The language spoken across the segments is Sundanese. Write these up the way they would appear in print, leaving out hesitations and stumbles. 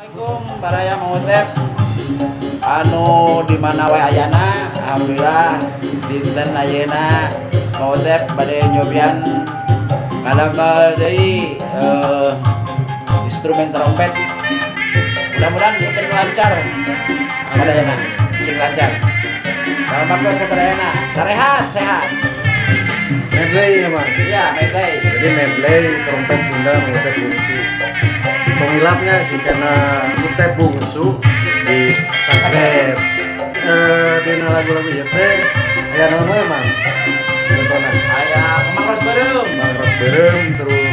Assalamualaikum baraya Mang Utep anu di mana wae ayana. Alhamdulillah, dinten ayeuna Mang Utep bade nyobian ngadamel deui instrumen trompet. Mudah-mudahan dinten lancar sadayana, sing lancar. Salam baktos ka sadayana, sarehat sehat. Medley ya, Mang? Iya, medley. Jadi medley trompet Sunda Mang Utep Bungsu. Tong hilap nya si channel Utep Bungsu di subscribe. Dina lagu-lagu ieu teh aya naon wae, Mang? Contohna. Aya Kemang Ros Beureum. Mang Ros Beureum, terus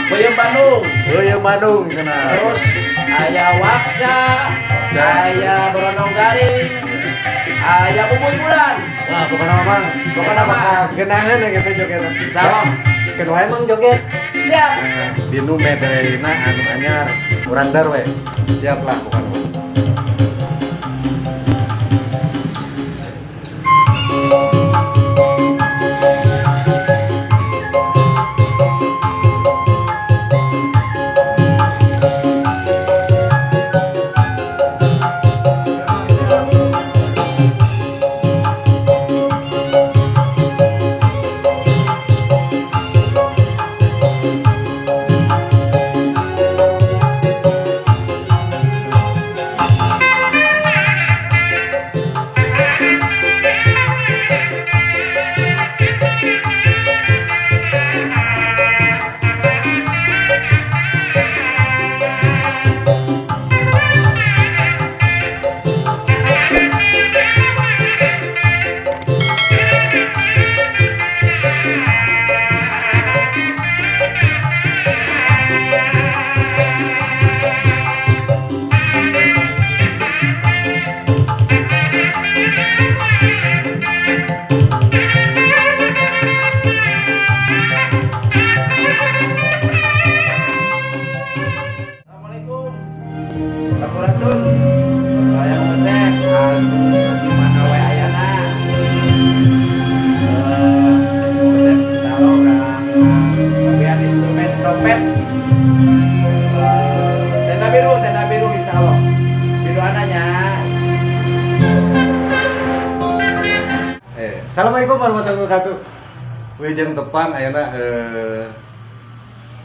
Peuyeum Bandung. Peuyeum Bandung cenah. Terus aya Wakca, aya Berondong Garing, aya Bubuy Bulan. Wah, pokoknya mah, Mang. Pokoknya mah. Geunaheun ya gitu joget. Salam. Keun wae, Mang, joget. Siap. Nah, dinu medleyna anu anyar, urang dar we. Siap lah pokoknya mah. Assalamualaikum. Sampurasun. Baraya Mang Utep anu di mana wae ayana. Mang Utep insyaallah urang nyobian instrumen trompet. Tenda biru insyaallah. Biduanna nya. Assalamualaikum warahmatullahi wabarakatuh. Wilujeng tepang ayeuna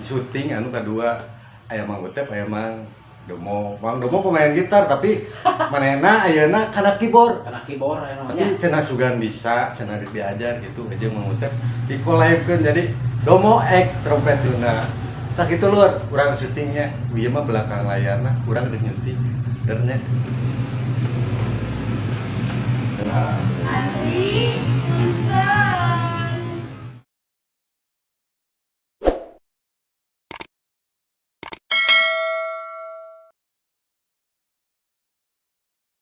syuting anu kadua, aya Mang Utep, aya Mang Domo. Mang Domo pemain gitar, tapi manehna ayeuna kana keyboard. Kana keyboard aya Tapi namanya. Cenah sugan bisa, cenah diajar gitu aja Mang Utep di collab-keun jadi Domo ek trompet Sunda. Tah kitu, lur, urang syutingnya. Ieu mah belakang layarna, urang geus nyuting. Dernya.